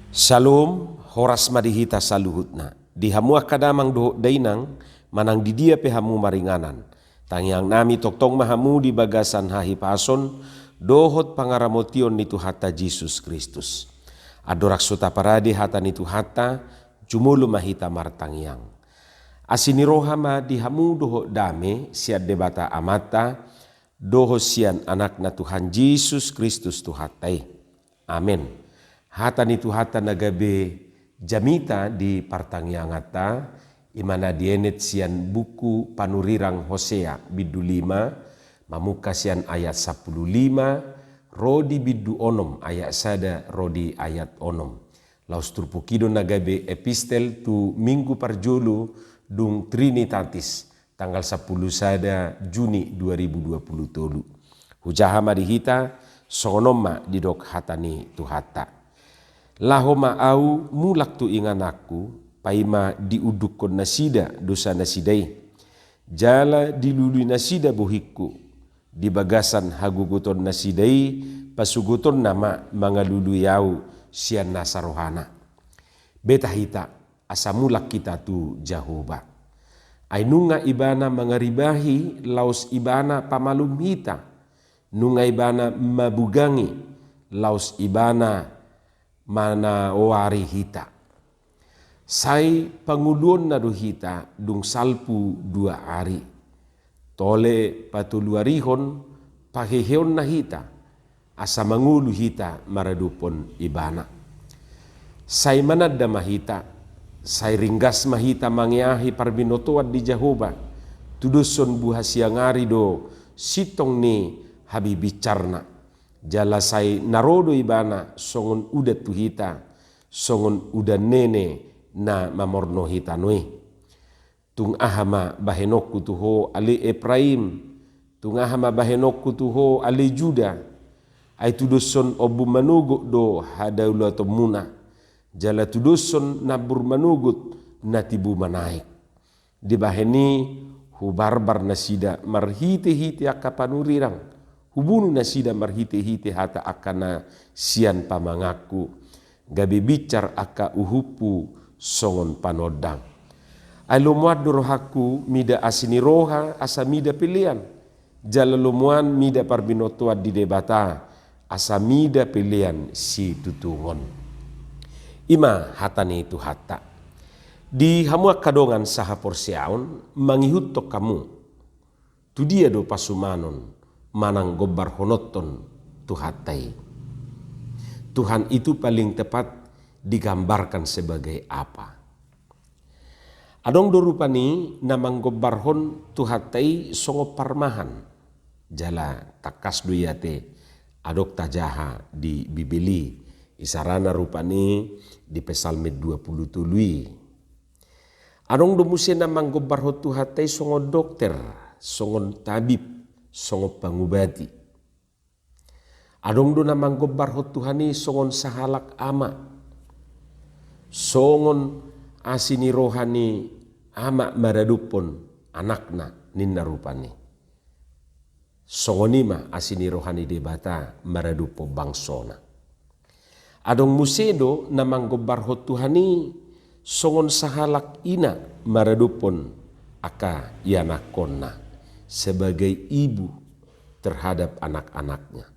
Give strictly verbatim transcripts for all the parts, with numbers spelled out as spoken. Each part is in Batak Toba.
Syalom, horas ma di hita saluhutna. Di hamu angka damang dohot dainang, manang di dia pe hamu maringanan. Tangiang nami tongtong ma hamu di bagasan hahipason, dohot pangaramotion ni Tuhanta Jesus Kristus. Andorang so taparade hata ni Tuhanta, jumolo ma hita martangiang. Asi ni roha ma di hamu dohot dame, sian Debata Amanta, dohot sian Anakna Tuhan Jesus Kristus Tuhanta i. Amen. Hata ni Tuhanta na gabe jamita di partangianganta, ima na dienet sian buku panurirang Hosea bindu lima, mamungka sian ayat sampulu lima, ro di bindu onom ayat sada ro di ayat onom. Laos turpuk i do na gabe epistel tu minggu parjolo dung Trinitatis, tanggal sampulu sada Juni dua ribu dua pulu tolu. Hujaha ma di hita, songon on ma didok hata ni Tuhanta. Laho ma ahu mulak tu ingananku, paima diundukkon nasida dosa nasida i. Jala dilului nasida bohingku, di bagasan hagogoton nasida i, pasugotonna ma mangalului ahu sian nasa rohana. Beta hita, asa mulak hita tu Jahowa. Ai nunga Ibana mangaribahi laos Ibana pamalum hita, nunga Ibana mabugangi laos Ibana manaoari hita. Sai pangoluonna do hita dung salpu dua ari. Tole patoluarihon paheheonna hita, asa mangolu hita maradophon Ibana. Sai mananda ma hita, sai ringgas ma hita mangeahi parbinotoan di Jahowa, tudoshon buha siang ari do sintong ni habibincarna. Jala sai na ro do Ibana songon udan tu hita, songon udan nene na mamornohi tano i. Tung aha ma bahenonku tu ho ale Epraim, tung aha ma bahenonku tu ho ale Juda, ai tudoshon ombun manogot do hadaulatonmuna, jala tudoshon nambur manogot na tibu manaek. Dibahen i hubarbar nasida marhitehite angka panurirang, hubunu nasida marhitehite hata angka na sian pamanganku, gabe binsar angka uhumhu songon panondang. Ai lomoan do rohangku mida asi ni roha asa mida pelean, jala lomoan mida parbinotoan di Debata asa mida pelean situtungon. Ima hata ni Tuhanta. Di hamu angka dongan sahaporseaon, mangihuthon hamu, tu dia do pasumanon manang gombarhononhon Tuhanta i? Tuhan itu paling tepat digambarkan sebagai apa? Adong do rupani na manggombarhon Tuhanta i songon parmahan. Jala tangkas do i ate, adong tajaha di Bibel i, isarana rupani di Psalmen dua pulu tolu i. Adong do muse na manggombarhon Tuhanta i songon dokter, songon tabib, songon pangubati. Adong do na manggombarhon Tuhan i songon sahalak ama, songon asi ni roha ni ama maradophon anakna, ninna rupani. Songon i ma asi ni roha ni Debata maradophon bangsona. Adong muse do na manggombarhon Tuhan i songon sahalak ina maradophon angka ianakhonna, sebagai ibu terhadap anak-anaknya.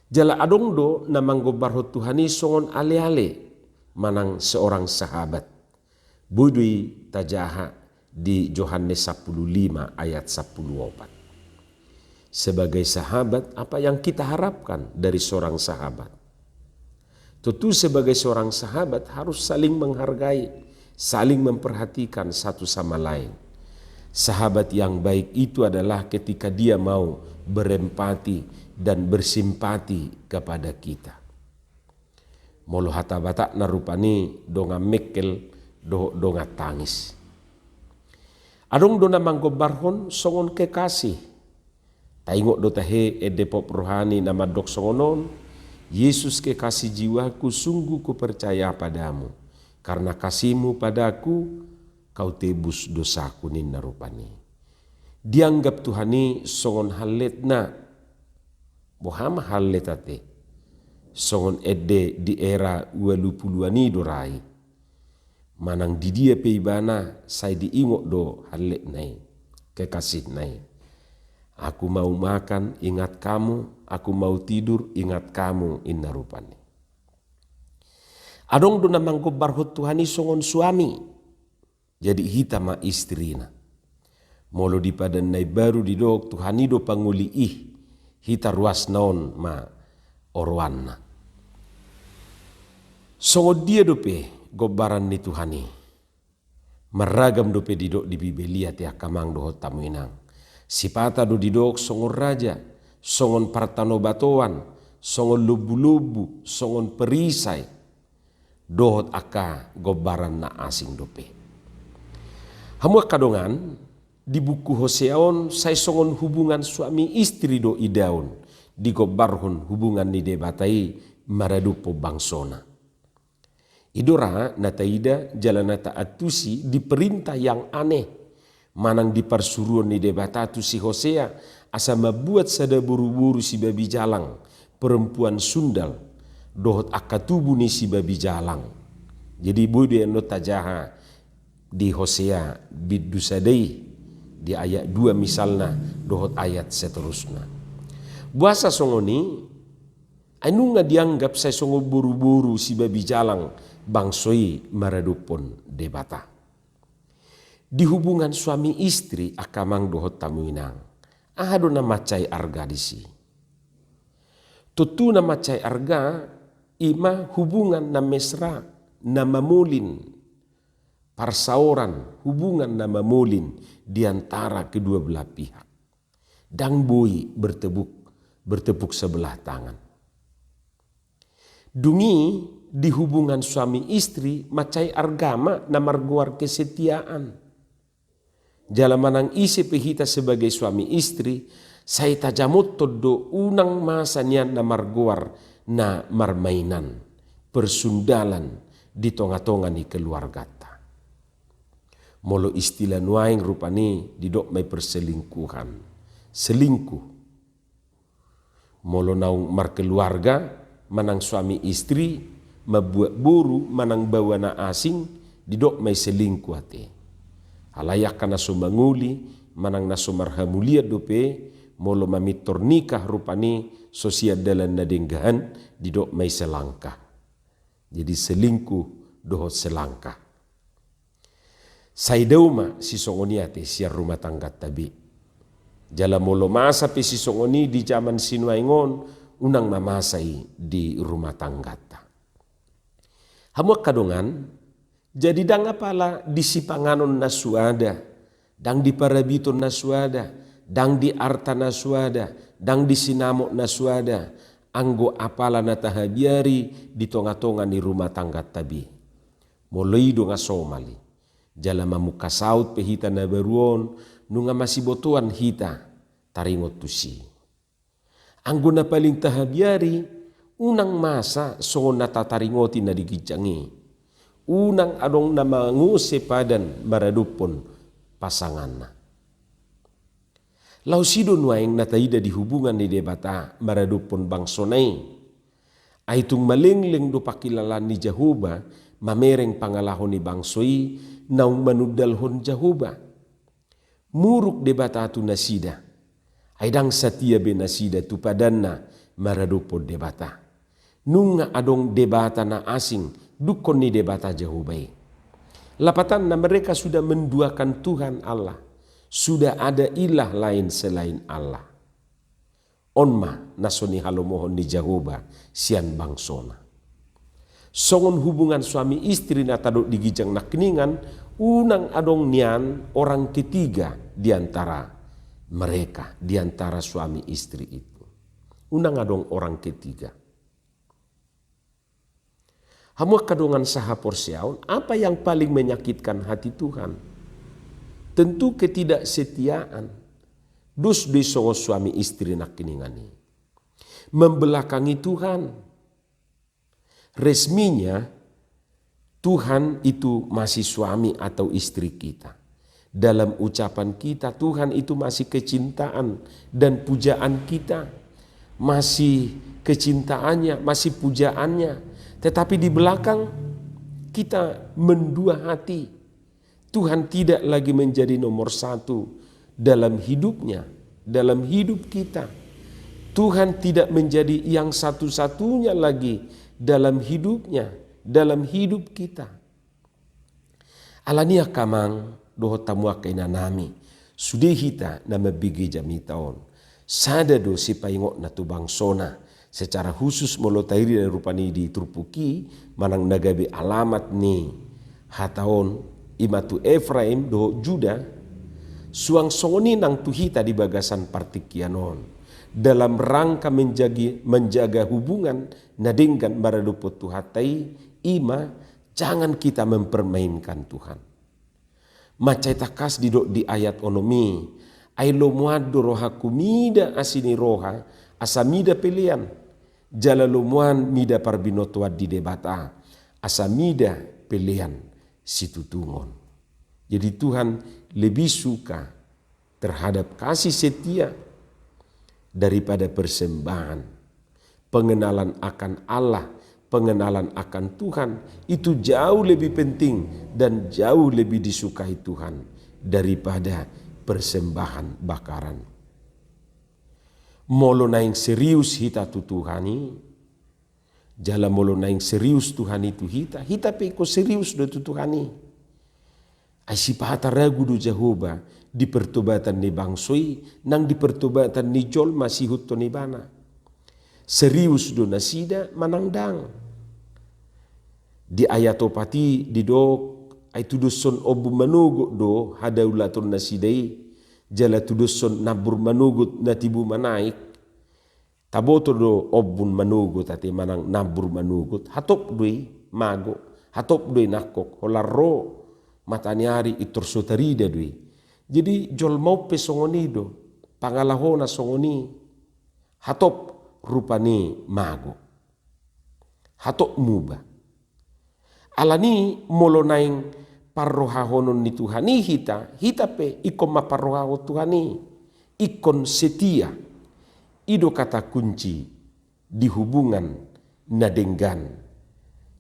Jala adong do na manggombarhon Tuhan i songon ale-ale manang seorang sahabat. Boi do i tajaha di Johannes sampulu lima ayat sampulu opat. Sebagai sahabat, apa yang kita harapkan dari seorang sahabat? Tentu sebagai seorang sahabat harus saling menghargai, saling memperhatikan satu sama lain. Sahabat yang baik itu adalah ketika dia mau berempati dan bersimpati kepada kita. Molo hata Batakna rupani dongan mengkel dohot dongan tangis. Adong do na manggombarhon songon kekasih. Taingot do tahe ende pop rohani na mandok songon on, Yesus kekasih jiwaku, sungguh kupercaya padamu. Karena kasihmu padaku, kau tebus dosaku, ninna rupani. Dianggap Tuhan i songon halletna. Boha ma hallet ate? Songon ende di era ualupuluan i do ra i. Manang di dia pe ibana sai diingot do hallekna i, kekasihna i. Aku mau makan, ingat kamu, aku mau tidur, ingat kamu, inna rupani. Adong do na manggombarhon Tuhan i songon suami. Jadi hita ma istrina. Molo di Padan na Imbaru didok Tuhan i do pangoli i, hita ruasna on ma oroanna. Songon dia dope gombaran ni Tuhan i? Marragam dope didok di Bibel i ate angka amang dohot hamu inang. Sipata do didok songon raja, songon partanobatoan, songon lombu-lombu, songon perisai, dohot angka gombaran na asing dope. Hamu angka dongan, di buku Hosea on sai songon hubungan suami istri do idaon, digombarhon hubungan ni Debata i maradophon bangsona. I do ra na taida jala na taantusi di perintah yang aneh, manang di parsuruon ni Debata tu si Hosea, asa mambuat sada boruboru sibabi jalang, perempuan sundal, dohot angka tubu ni sibabi jalang. Jadi boi do i annon tajaha di Hosea bindu sada i, di ayat dua misalna, dohot ayat seterusna. Boasa songon i? Ai nunga dianggap sai songon boruboru sibabi jalang bangso i maradophon Debata. Di hubungan suami istri angka amang dohot hamu inang, aha do na mansai arga disi? Tontu na mansai arga i ma hubungan na mesra, na mamolin, parsaoran, hubungan na mamolin di antara kedua belah pihak. Ndang boi bertepuk, bertepuk sebelah tangan. Dung i di hubungan suami istri mansai arga ma na margoar kesetiaan. Jala manang ise pe hita sebagai suami istri, sai tajamothon do unang masa nian na margoar na marmainan, persundalan di tonga-tonga ni keluargata. Molo istilah nuaeng rupani didok ma i perselingkuhan. Selingkuh. Molo naung markeluarga, manang suami istri, mambuat boru, manang baoa na asing, didok ma i selingkuh ate. Alai angka na so mangoli, manang na so marhamulian dope, molo mamintor nikah rupani so sian dalan na denggan, didok ma i selangkah. Jadi selingkuh dohot selangkah. Sai dao ma sisongon i ate sian rumah tangganta be. Jala molo masa pe sisongon i di jaman sinuaeng on, unang ma masa i di rumah tangganta. Hamu angka dongan, jadi ndang apala di sipanganon na suada, ndang di parabiton na suada, ndang di arta na suada, ndang di sinamot na suada, anggo apala na tahabiari di tonga-tonga ni rumah tangganta be. Molo i do nga somal i. Jala mamungka saut pe hita na baru on, nunga masibotoan hita taringot tusi. Anggo na paling tahabiari, unang masa songon na tataringoti na di ginjang i. Unang adong na mangose padan maradophon pasanganna. Laos i do nuaeng na taida di hubungan ni Debata maradophon bangsona i. Ai tung malengleng do pangkilalaan ni Jahowa, mamereng pangalaho ni bangso i, naung manundalhon Jahowa. Muruk Debata tu nasida. Ai ndang satia be nasida tu padanna maradophon Debata. Nunga adong debata na asing, dungkon ni Debata Jahowa i. Lapatanna, mereka sudah menduakan Tuhan Allah. Sudah ada ilah lain selain Allah. On ma na so nihalomohon ni Jahowa sian bangsona. Songon hubungan suami istri na tadok di ginjang nangkiningan, unang adong nian orang ketiga di antara mereka, di antara suami istri itu. Unang adong orang ketiga. Hamu angka dongan sahaporseaon, apa yang paling menyakitkan hati Tuhan? Tentu ketidaksetiaan. Dos do i songon suami istri nangkiningan i. Membelakangi Tuhan. Resminya, Tuhan itu masih suami atau istri kita. Dalam ucapan kita, Tuhan itu masih kecintaan dan pujaan kita. masih kecintaannya, masih pujaannya. Tetapi di belakang kita mendua hati. Tuhan tidak lagi menjadi nomor satu dalam hidupnya, dalam hidup kita. Tuhan tidak menjadi yang satu-satunya lagi dalam hidupnya, dalam hidup kita. Alani i angka amang dohot hamu angka inanami, sude hita na mambege jamita on, sada do sipaingotna tu bangsona. Secara khusus molo taida rupani di turpuk i manang na gabe alamat ni hata on, i ma tu Efraim dohot Juda. Suang songon i nang tu hita di bagasan partingkian on, dalam rangka menjagi, menjaga hubungan na denggan maradophon Tuhanta i, i ma jangan kita mempermainkan Tuhan. Mansai tangkas didok di ayat onom i, ai lomoan do rohangku mida asi ni roha asa mida pelean, jala lomoan mida parbinotoan di Debata asa mida pelean situtungon. Jadi Tuhan lebih suka terhadap kasih setia daripada persembahan. Pengenalan akan Allah, pengenalan akan Tuhan itu jauh lebih penting dan jauh lebih disukai Tuhan daripada persembahan bakaran. Molo naeng serius hita tu Tuhan i, jala molo naeng serius Tuhan i tu hita, hita pe ingkon serius do tu Tuhan i. Ai sipata ragu do Jahowa di pertobatan ni bangso i nang di pertobatan ni jolma siihuthon ibana. Serius do nasida manang ndang? Di ayat opat i didok, ai tudoshon ombun manogot do hadaulaton nasida i, jala tudoshon nambur manogot na tibu manaek. Taboto do ombun manogot ate manang nambur manogot, hatop do i mago, hatop do i nangkok, holan ro mataniari intor so tarida do i. Jadi jolma on pe songon i do, pangalahona songon i, hatop rupani mago, hatop muba. Alani i molo naeng parrohahonon ni Tuhan i hita, hita pe ingkon ma parrohahon Tuhan i, ingkon setia. I do kata kunci di hubungan na denggan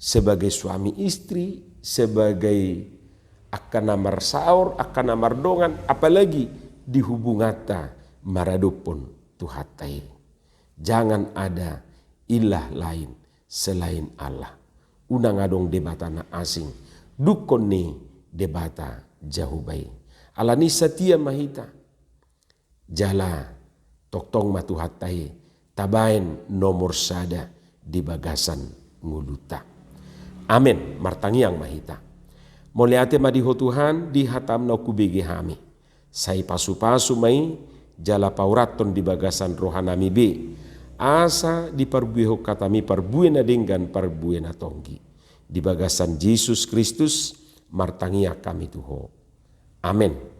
sebagai suami istri, sebagai angka na marsaor, angka na mardongan, apalagi di hubunganta maradophon Tuhanta i. Jangan ada ilah lain selain Allah. Unang adong debata na asing dungkon ni Debata Jahowa i. Alani i satia ma hita. Jala tongtong ma Tuhanta i tabaen nomor sada di bagasan ngolunta. Amen. Martangiang ma hita. Mauliate ma di Ho Tuhan di hataM na hubege hami. Sai pasupasu ma i jala paurathon di bagasan rohanami be, asa diparbuehon hataMi parbue na denggan, parbue na tonggi. Di bagasan Jesus Kristus martangiang hami tu Ho. Amen.